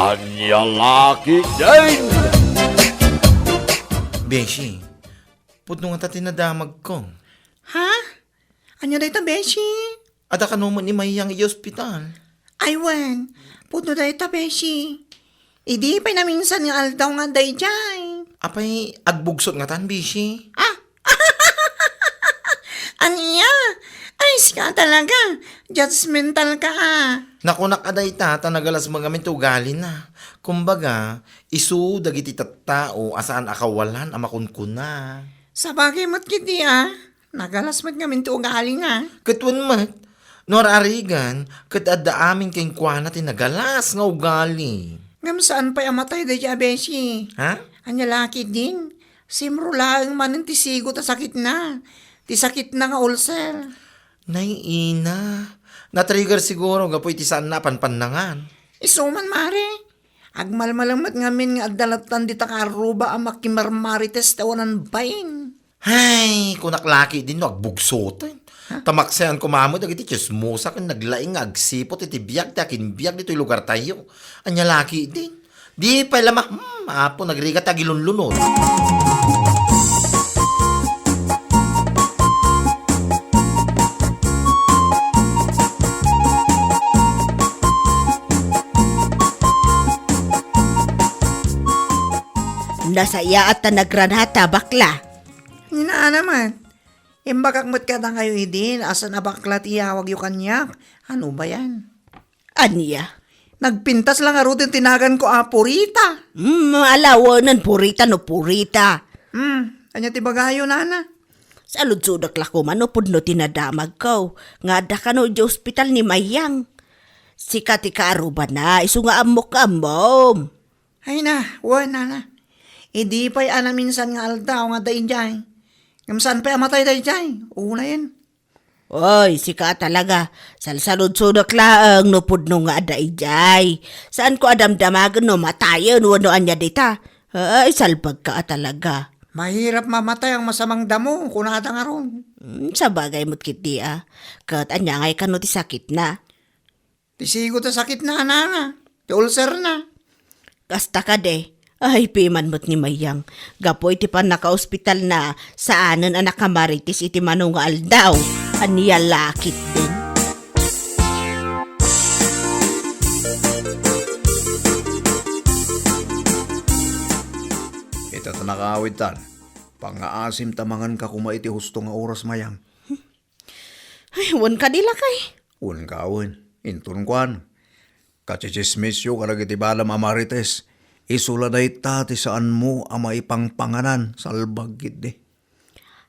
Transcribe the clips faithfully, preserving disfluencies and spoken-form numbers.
Ania la ketdin? Beshi, pudno ngata ti nadamagko. Ha? Ania dayta, Beshi? Adda kano met ni Mayang iti ospital? Ay wen, pudno dayta, Beshi. Idi pay naminsan nga aldaw nga adda idiay. Apay, agbugsot ngatan, Beshi? Ah! Ania? Ay, sika talaga. Judgmental ka, ah. Nakunak a dayta, ta nagalas met ngamin ti ugalina. Kumbaga, isu dagiti tattao a saan a kawalan a makunkuna. Sabagay met ketdi, ah. Nagalas met ngamin ti ugalina. Ket wen met, no ar-arigan, ket adda amin kenkuana ti nagalas nga ugali. Ngem saan pay a matay daydiay a beshi? Ha? Ania la ketdin? Simro laeng manen ti sigot a sakitna. Ti sakitna nga ulcer. Nay, ina. Na-trigger siguro gapu iti saanna a panpannangan. Isu man, mare. Agmalmalem met ngamin nga adda lattan dita kaarruba a makimarmarites ti awanan bain. Hay, kunak la ketdin no agbugsoten. Ha? Ta maksayan koma met dagiti tsismosa ken naglaing nga agsiput iti biag ti akinbiag ditoy lugartayo. Ania la ketdin? Di pay la ma-, hmm, Apo, nagrigat ti agilunlunod. Nasayaat ta nagranata, bakla. Ni naana man. Imbagak met kadakayo idin a saan a bakla ti iyawagyo kaniak. Ano ba yan? Ania? Nagpintas la ngaruden ti naganko a Purita. Hmm, alawenen Purita no Purita. Hmm, ania ti bagayo, nana? Saludsodek la koma no pudno ti nadamagko nga adda kano idiay ospital ni Mayang. Sika ti kaarrubana, isu nga ammok nga ammom. Ay na, wen, nana. Idi pay a naminsan nga aldaw nga adda idiay. Ngem saan pay a matay daydiay? Unayen. Oy, sika a talaga. Salsaludsodek laeng no pudno nga adda idiay. Saanko a damdamagen no matayen wenno ania dita. Ay, salbagka a talaga. Mahirap mamatay ang masamang damo, kunada ngarud. Hmm, sabagay met ketdi a. Ket ania ngay kano ti sakitna? Ti sigo ta sakitna, nana. Ti ulcerna. Kasta kadi, ay, piman met ni Mayang. Gapu iti pannakaospitalna, saanen a nakamarites iti mano nga aldaw. Ania la ketdin? Ita ta nakaawidtan. Pangngaasim ta manganka koma iti husto nga oras, Mayang. Ay, wen kadi, lakay? Wen ka, wen. Inton kuan. Kachichismisyo kadagiti balam a marites. Isu la dayta ti saanmo a maipangpanganan, salbag ketdi.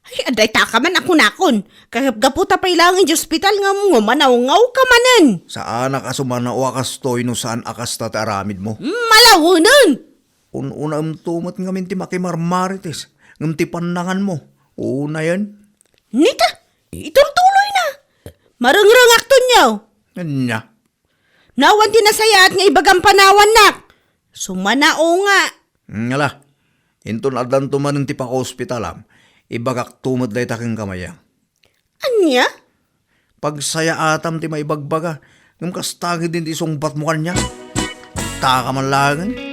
Ay, adda itaka man a kunakon. Kagapgapu ta pay laeng idiay ospital nga umngo, manawngaw ka manen. Saanak a sumanao a kastoy no saan a kasta ti aramidmo. Mm, malawenen! Un-unaemto met ngamin ti makimarmarites, ngem ti pannanganmo, unayen. Nita, iturtuloyna. Marengrengakton, yaw. Ania? Nawan ti nasayaat nga ibagam panawannak. Sumanao nga. Ngala, inton addanto manen ti pakaospitalam, ibagakto met dayta kenka, Mayang. Ania? Pagsayaatam ti maibagbaga, ngem kasta ketdin ti sungbatmo kaniak. Taka man laengen.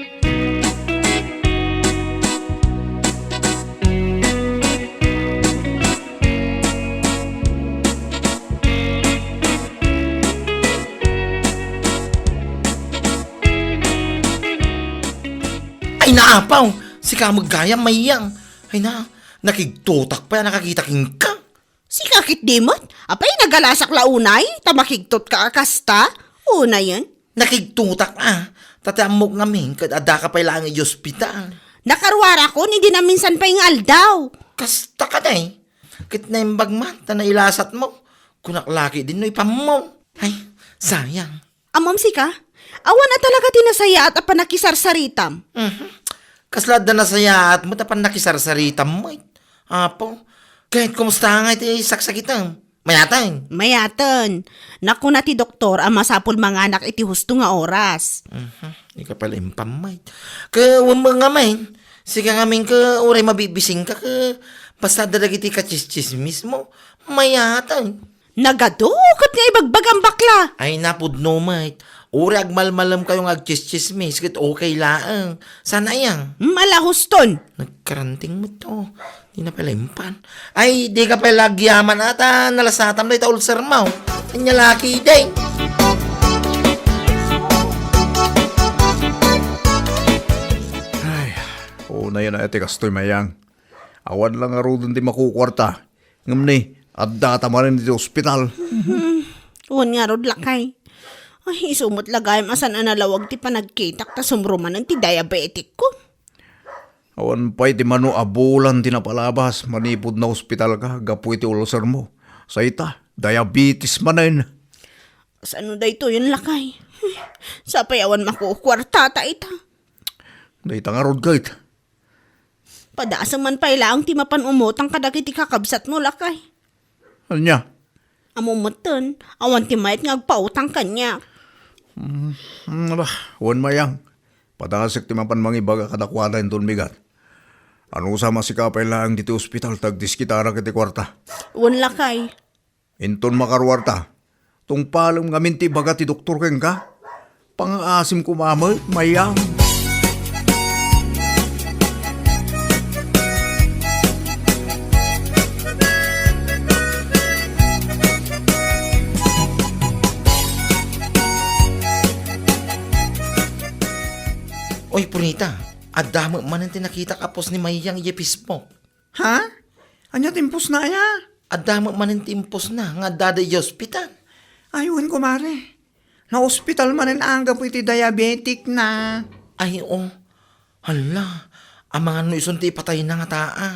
Ay, naapaw! Sika met gayam, Mayang. Ay na, nakigtotak pay a nakakita kenka. Sika ketdi met? Apay, nagalasak la unay, ta makigtotka a kasta? Unayen? Nakigtotak a, ta ti ammok ngamin ket addaka pay laeng idiay ospital. Nakaruarakon idi naminsan pay nga aldaw. Kasta kadi. Ket naimbag man ta nailasatmo. Kunak la ketdin no ipammo. Ay, sayang. Ammom sika? Awan a talaga ti nasayaat a pannakisarsaritam. Mhm. Kasla adda nasayaat met a pannakisarsaritam met. Apo, ket kumusta ngay ti saksakitam? Mayaten? Mayaten. Nakuna ti doktor a masapul manganak iti husto nga oras. Mhm. Ika pala impam met. Ket wen met ngamin, sika ngamin ket uray mabibisingka ket basta adda dagiti kachischismismo, mayaten. Nagadu ket nga ibagbagam, bakla. Ay, napudno met. Uray agmalmalemkayo nga agtsistsismis ket okay laeng. Saan a, Yang? Malahuston! Nagkaranting met to. Di na pala impan. Ay, di ka pala agyaman ata. Nalasatam na ita ulcer mo. Anya laki, day. Ay, una yan iti kastoy, Mayang. Awan lang ngaruden ti makukuarta. Ngem ni, addata manen iti ospital. Wen ngarud, lakay. Ay, isu met la gayam a saan a nalawag ti panagkitak ta sumrumanen ti diabetic ko. Awan pay ti mano a bulan ti napalabas manipud naospitalka gapu iti ulcer mo. Sa ita, diabetes manen. Saan no daytoyen, lakay? Sapay awan makukuartata ita. Dayta ngarud ket. Padasem man pay laeng ti mapan umutang kadagiti kakabsatmo, lakay. Ania? Ammom metten, awan ti mayat nga agpautang kaniak. Mm, mm, aba, wen, Mayang. Padasek ti mapan mangibaga kadakuada inton bigat. Anusam a sika pay laeng ditoy ospital ta agdiskitarak iti kuarta. Wen, lakay. Inton makaruarta, tungpalem ngamin ti ibaga ti doktor kenka. Pangaasim koma met, Mayang. Oy, Purita, adda met manen ti nakitak a post ni Mayang idiay Facebook. Ha? Ania ti impostna aya? Adda met manen ti impostna nga addada idiay ospital. Ay, wen, kumare. Naospital manen a gapu iti diabetic na. Ay, o. Hala, amangan no isun ti ipatayna ngata a.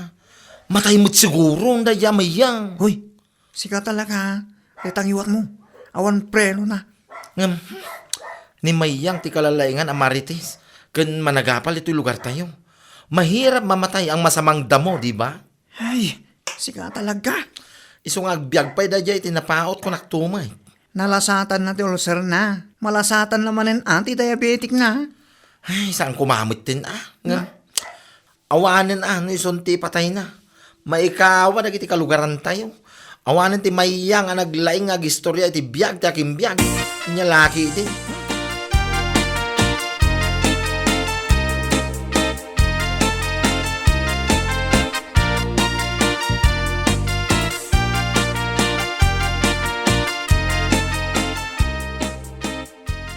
Matay met siguro dayta a Mayang. Hoy, sika talaga, ha? Dayta ngiwatmo. Awan preno na. Ngem, ni Mayang ti kalalaingan a marites ken managapal itoy lugartayo. Mahirap mamatay ang masamang damo, di ba? Ay, sika talaga. Isu nga agbiag pay daydiay iti napaut ko naktumay. Nalasatanna ti ulcer na. Malasatan na manen a ti diabetic na. Ay, saan ko mametten a? Nga, awanen a, no isun ti patayna. Maikawa dagiti kalugarantayo. Awanen ti Mayang a naglaing nga agistorya iti biag ti akimbiag. Nia laki iti.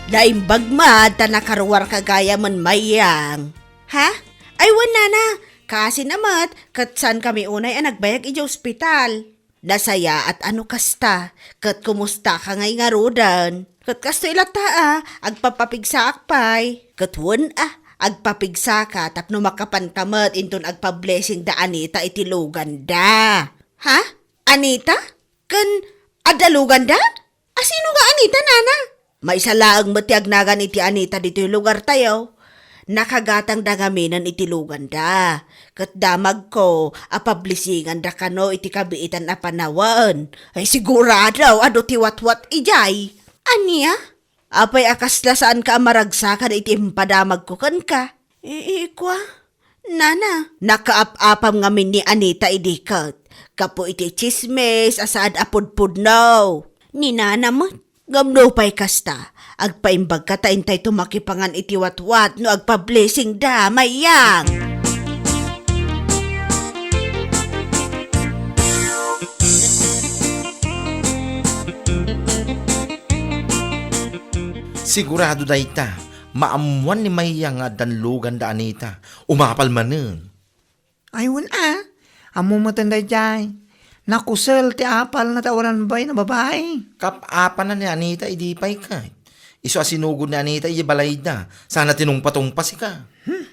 Naimbag met ta nakaruarka gayamen, Mayang. Ha? Ay, wen, nana. Kaasi na met, ket saankami unay a nagbayag idiay ospital. Nasayaat a no kasta, ket kumustaka ngay ngaruden? Ket kastoy latta a, agpapapigsaak pay. Ket wen a, agpapigsaka tapno makapanka met inton agpa-blessing da Anita iti luganda. Ha? Anita? Ken adda luganda? Asino nga Anita, nana? Maysa laeng met ti agnagan iti Anita ditoy lugartayo. Nakagatangda ngaminen iti luganda. Ket damagko a pablisinganda kano iti kabiitan a panawen. Ay, sigurado, adu ti watwat idiay. Ania? Apay a kasla saanka a maragsakan iti impadamagko kenka? I-, ikua? Nana, nakaap-apam ngamin ni Anita idi ket gapu iti tsismis a saan a pudpudno. Ni Nana met, ngem nupay kasta, agpaimbagka ta intayto makipangan iti watwat no agpa-blessing da, Mayang. Sigurado dayta, maammoan ni Mayang nga addan lugan da Anita. Umapal manen. Ay, wen a. Ammo meten daydiay. Nakusel ti apalna ta awanan babaen a babai. Kap-apana ni Anita idi pay ket. Isu a sinugod ni Anita idi balayda. Sana tinungpa-tungpa sika. Hmm.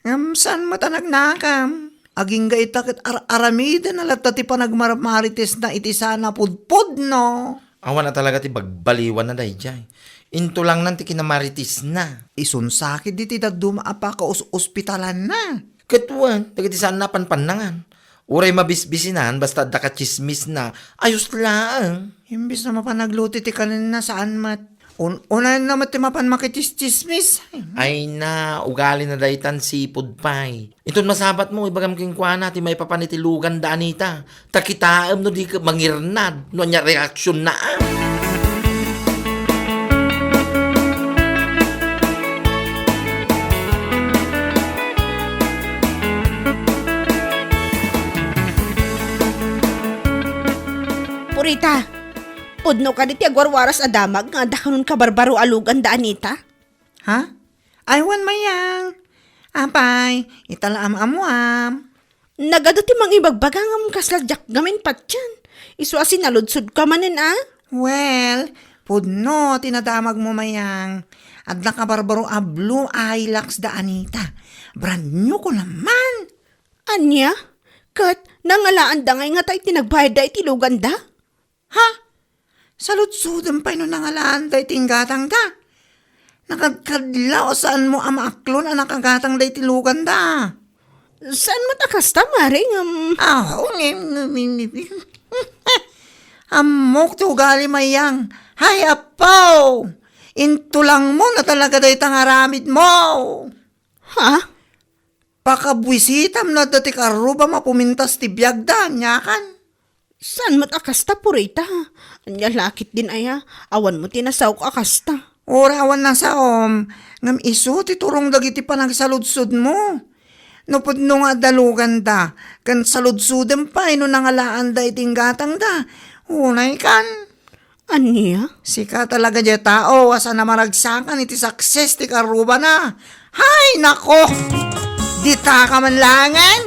Ngem saan met a nagnakam? Agingga ita ket ar-aramiden a latta ti panagmarmaritesna iti saan a pudpudno. Awan a talaga ti bagbaliwanna daydiay. Intulangnan ti kinamaritisna. Isun sakit diti dadduma a pakaus-ospitalanna. Ket wen, dagiti saanna a panpannangan. Uray mabisbisinan, basta adda katsismisna, ayos laeng. Imbes na mapan nagluto ti kanenna, saan met. Un-, unayenna met ti mapan makitsismis. Ay na, ugalina daytan sipud pay. Inton masabatmo, ibagam kenkuana ti maipapan iti lugan da Anita. Ta kitaem no di ket mangirnad, no ania reaksion na. Ita, pudno kadi ti agwarwaras a damag nga adda kanon kabarbaro a lugan da Anita? Ha? Ay, wen, Mayang. Apay, ita la am-ammuam. Nagadu ti mangibagbaga ngem kasla diak gamin patien. Isu a sinaludsodka manen a? Well, pudno ti nadamagmo, Mayang. Adda kabarbaro a blue Hilux da Anita. Brand new ko naman. Ania? Ket nangalaanda ngay ngata iti nagbayadda iti luganda? Ha? Saludsodem pay no nangalaanda iti inggatangda. Nakadkadlaw a saanmo a maaklon a nakagatangda iti luganda. Saan met a kasta, Mare, ngem Ah, ngem, ngem, ngem, ngem. Ammok ti ugali, Mayang. Hay, apo! Intulangmo na talaga dayta nga aramidmo. Ha? Pakabuisitam no adda ti karrubam a pumintas ti biagda, aniakan? Saan met a kasta, Purita? Ania la ketdin aya? Awanmo ti nasaok a kasta. Uray awan nasaom, ngem isu ti turong dagiti panagsaludsodmo. No pudno nga adda luganda, ken saludsodem pay no nangalaanda iti inggatangda. Unay kan. Ania? Sika talaga diay tao a saan a maragsakan iti success ti karrubana. Hay, nako! Ditaka man laengen!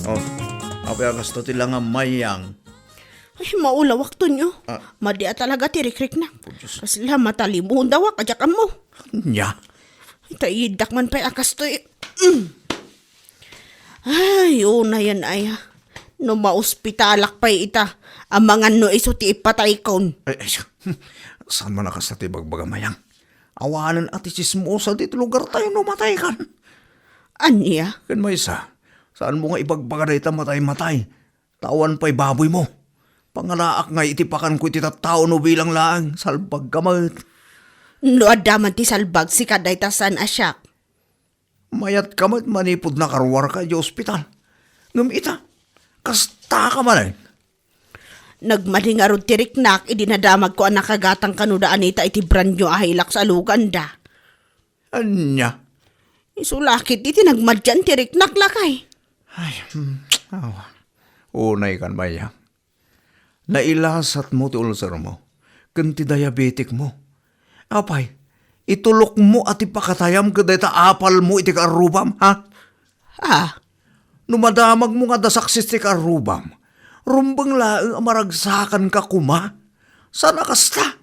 Oh, apay a kasta ti langam, Mayang? Ay, maulawak, Tonyo. Ah. Madi a talaga ti rikriknak. Oh, Diyos. Kasla matalimudawak, a diak ammo. Nya? Itay, iddak man pay a kastoy. Mm. Ay, unayen aya. No maospitalak pay ita, amangan no isu ti ipataykon. Ay, ay, saan man a kasta ti ibagbaga, Mayang? Awanen a ti tsismosa ditoy lugartayo no mataykan. Ania? Ken maysa, saanmo nga ibagbaga dayta matay-matay? Ta awan pay baboymo. Pangalaak ngay iti pakanko iti tattao no bilang laeng, salbagka met. No adda man ti salbag, sika dayta saan a siak. Mayatka met manipud nakaruarka idiay ospital. Ngem ita, kastaka manen. Nagmadi ngarud ti riknak idi nadamagko a nakagatang kano da Anita iti brand new a Hilux a luganda. Ania? Isu la ketdi ti nagmadian ti riknak, lakay. Ay, hmm, awa. Unay kan, Mayang. Nailasatmo ti ulcermo ken ti diabeticmo. Apay, itulokmo a ti pakatayam ket dayta apalmo iti kaarrubam, ha? Ah. No madamagmo nga adda success ti kaarrubam, rumbeng laeng a maragsakanka koma. Saan a kasta?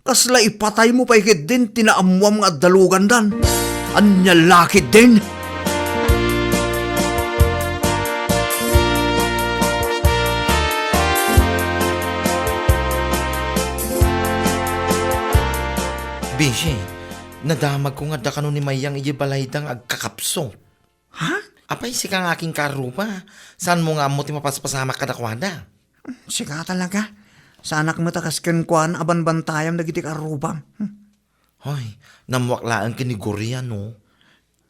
Kasla ipataymo pay ketdin ti naammoam nga adda lugandan. Ania la ketdin? Bishi, nadamagko nga adda kano ni Mayang idiay balayda nga agkakapsot. Ha? Apay, sika nga akin kaarruba. Saanmo nga ammo ti mapaspasamak kadakuada? Sika talaga. Saanak met a kas kenkuana a banbantayam dagiti kaarrubam. Hmm. Hoy, nammuak laeng ken ni Gloria, no?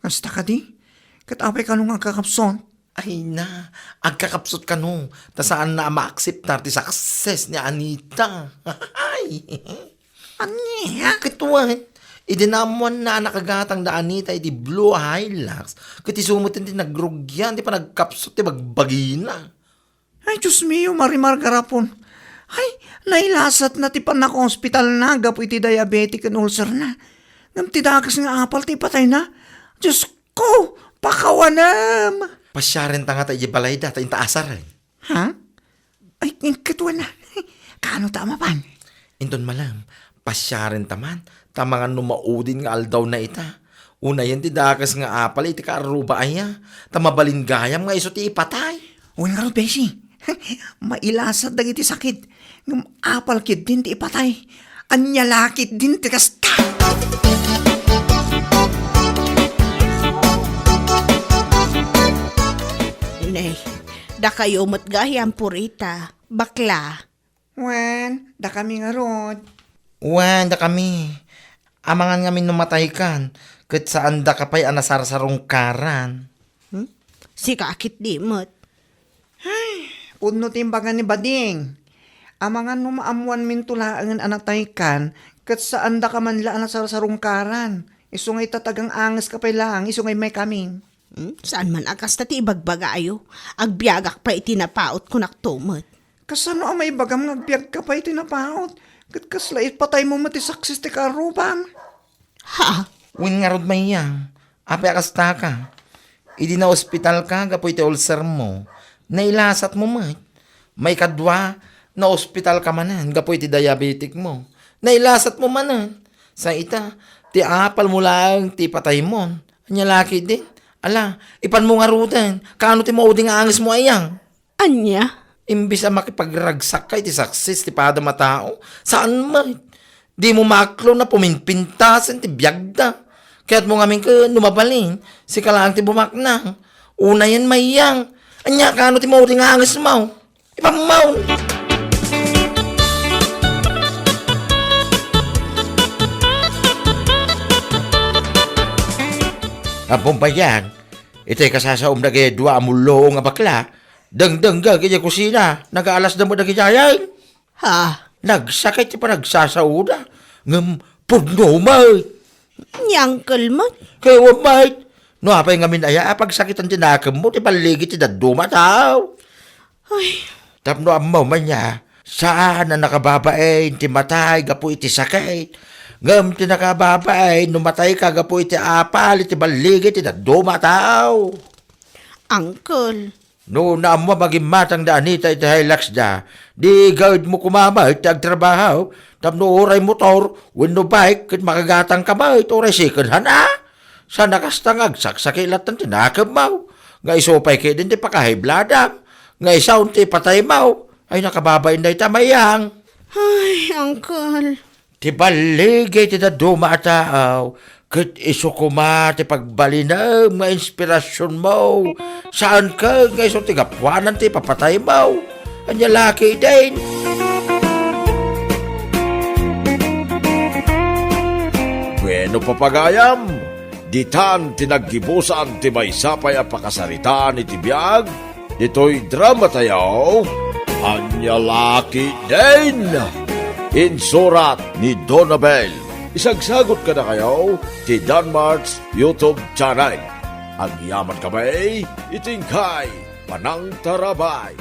Kasta kadi? Ket apay kano nga agkakapsot? Ay na, agkakapsot kano, ta saanna a maakseptar ti success ni Anita. Ay! Ania? Ket wen, idi naammoanna a nakagatang da Anita iti blue Hilux, ket isu met ti nagrugian ti panagkapsot ti bagbagina. Ay, Dios mio, Marimar Garapon. Ay, nailasatna ti pannakaospitalna gapu iti diabetic ken ulcerna. Ngem ti dakes nga apal ti ipatayna. Diosko, pakawanem! Pasiarenta ngata idiay balayda ta inta asaren. Ha? Ay, ket wen a. Kaano ta a mapan? Inton malem, pasiarenta man, ta mangan no maudin nga aldawna ita. Unayen ti dakes nga apal iti kaarruba aya, ta mabalin gayam nga isu ti ipatay. Wen ngarud, Beshi. Mailasat dagiti sakit, ngem apal ketdin ti ipatay. Ania la ketdin ti kasta? Nay, dakayo met gayam, Purita, bakla. Wen, dakami ngarud. Wen, dakami. Amangan ngamin no mataykan, ket saandaka pay a nasarsarungkaran. Hmm? Sika a ketdi met. Ay, pudno ti imbaga ni Bading. Amangan no maammoanminto laengen a nataykan, Ket saandaka man la a nasarsarungkaran. Isu nga ita, tagang-angeska pay laeng, isu nga immaykamin. Hmm? Saan man a kasta ti ibagbagayo? Agbiagak pay iti napaut, kunak to met. Kasano a maibagam nga agbiagka pay iti napaut? Ket kasla ipataymo met ti saksis ti karrubam? Ha? Wen ngarud, Mayang, apay a kastaka? Idi naospitalka gapu iti ulcermo, nailasatmo met. Maikadua, naospitalka manen gapu iti diabeticmo. Nailasatmo manen. Sa ita, ti apalmo laeng ti ipataymon. Ania la ketdin? Ala, ipanmo ngaruden. Kaano ti maudi nga angesmo, Mayang? Ania? Imbes a makipagragsakka iti saksis ti padam a tao, saan met. Dimo maklon a puminpintasen ti biagda. Kayatmo ngamin ket no mabalin, sika laeng ti bumaknang. Unayen, Mayang. Ania, kaano ti maudi nga angesmo? Ipammaw! Ammom, Mayang, iti kasasaom dagiti dua a mulluong a bakla, dengdengngeg idiay kusina, nagaalasda met dagiti ayay. Ha? Nagsakit ti panagsasaoda, ngem pudno met. Ni Uncle met? Kaya met. No apay ngamin aya a pagsakitan ti nakemmo ti balligi ti dadduma a tao? Ay. Tapno ammom aya, saan a nakababain ti matay gapu iti sakit, ngem ti nakababain no matayka gapu iti apal iti balligi ti dadduma a tao. Uncle. No naammo a magimmatangda a nita iti Hiluxda, di gaedmo koma met ti agtrabaho, tapno uray motor wenno bike ket makagatangka met uray second hand a. Saan a kasta nga agsaksakit latta ti nakemmo, nga isu pay ketdin ti pakahiblada, nga isu ti ipataymo. Ay, nakababain dayta, Mayang. Ay, Uncle. Ti balligi ti dadduma a tao, ket isu koma ti pagbalinem nga inspirasionmo. Saan ket nga isu ti gapuanan ti ipapataymo. Ania la ketdin? Bueno, papagayam, ditan ti naggibusan ti maysa pay a pakasaritaan iti biag ditoy dramatayo, Ania la ketdin? Insurat ni Donabel. Isagsagut kadakayo ti Danmart's YouTube channel. Agyamankami iti inkay panangtarabay.